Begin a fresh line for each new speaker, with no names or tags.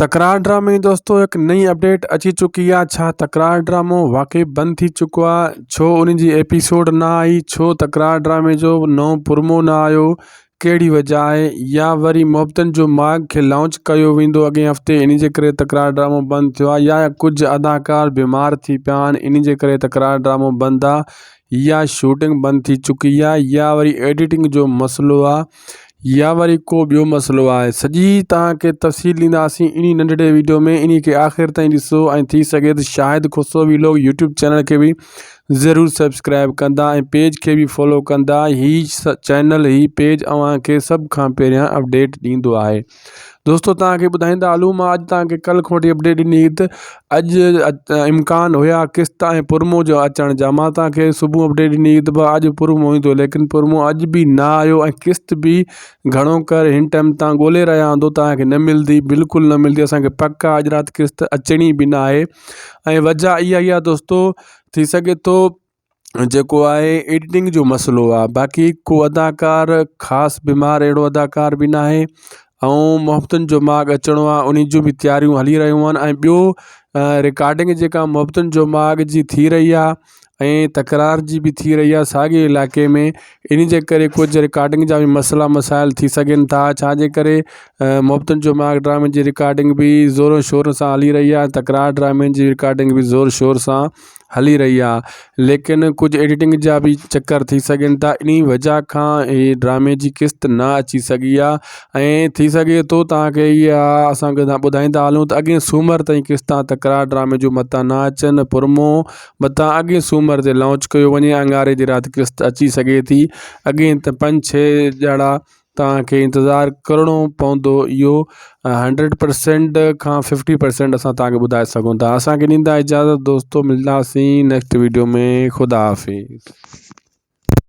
تڪرار ڊرامي جي دوستو هڪ نئين اپڊيٽ اچي چڪي آ ڇا تڪرار ڊرامو واقعي بند ٿي چڪو آ ڇو ان جي ايپيسوڊ نه آئي ڇو تڪرار ڊرامي جو نئون پرومو نه آيو ڪهڙي وجه آهي يا وري محبتن جو ماڳ کي لانچ ڪيو ويندو اڳئين هفتي ان جي ڪري تڪرار ڊرامو بند ٿيو آ يا ڪجهه اداڪار بيمار ٿي پيا آهن ان جي ڪري تڪرار ڊرامو بند آ يا شوٽنگ بند ٿي چڪي آ يا وري ايڊيٽنگ جو مسئلو آ يا وري ڪو ٻيو مسئلو آهي سڄي توهان کي تفصيل ڏينداسين انهي ننڍڙي ويڊيو ۾ انهي کي آخر تائين ڏسو ۽ ٿي سگهي ته Shahid Khusro vlog YouTube channel کي به ضرور سبسڪرائب ڪندا ۽ پيج کي به فالو ڪندا هي چينل هي پيج اوهان کي سڀ کان پهريان اپڊيٽ ڏيندو آهي دوستو توهان کي ٻڌائيندا هلون مان اڄ توهان کي ڪلهه کان وٺي اپڊيٽ ڏني هئي ته اڄ امڪان هيا قسط ۽ پرمو جو اچڻ جا مان توهان کي صبح اپڊيٽ ڏني هئي ته اڄ پرمو ايندو ليڪن پرمو اڄ به نه آيو ۽ قسط به گهڻو ڪري هن ٽائيم توهان ڳولي رهيا هوندو توهان کي نه ملندي بلڪل نه ملندي اسانکي پڪ آهي اڄ رات قسط اچڻي به نه آهي ۽ وجهه اها ئي آهي دوستو ٿي سگهي ٿو جيڪو آهي ايڊيٽنگ جو مسئلو آهي باقي ڪو اداڪار خاص بيمار اهڙو اداڪار به ناهي ۽ محبتن جو ماڳ اچڻو آهي ان جون به تياريون هلي رهيون آهن ۽ ٻيو رڪارڊنگ جيڪا محبتن جو ماڳ جي ٿي رهي آهي ۽ تڪرار جي به ٿي رهي آهي ساڳي علائقي ۾ ان جي ڪري ڪجهه رڪارڊنگ جا به مسئلا مسائل ٿي سگهن ٿا ڇاجي ڪري محبتن جو ماڳ ڊرامي جي رڪارڊنگ به زور شور سان هلي رهي آهي تڪرار ڊرامي جي رڪارڊنگ به زور شور سان هلي رهي آ ليڪن ڪجهه ايڊيٽنگ جا به چڪر ٿي سگهن ٿا انهي وجه کان هي ڊرامي جي قسط نه اچي سگهي آ ۽ ٿي سگهي ٿو توهان کي اها اسان کي ٻڌائيندا هلون ته اڳئين سومر تائين قسطا تڪرار ڊرامي جون متان نه اچن پرمو متان اڳئين سومر تي لانچ ڪيو وڃي اڱاري جي رات قسط اچي سگهي ٿي اڳئين ته پنج ڇهه ڄڻا توهان کي انتظار ڪرڻو پوندو اهو هنڊريڊ پرسينٽ کان ففٽي پرسينٽ اسان توهان کي ٻڌائي سگهون ٿا اسان کي ڏيندا اجازت دوستو ملنداسين نيڪسٽ ويڊيو ۾ خدا حافظ.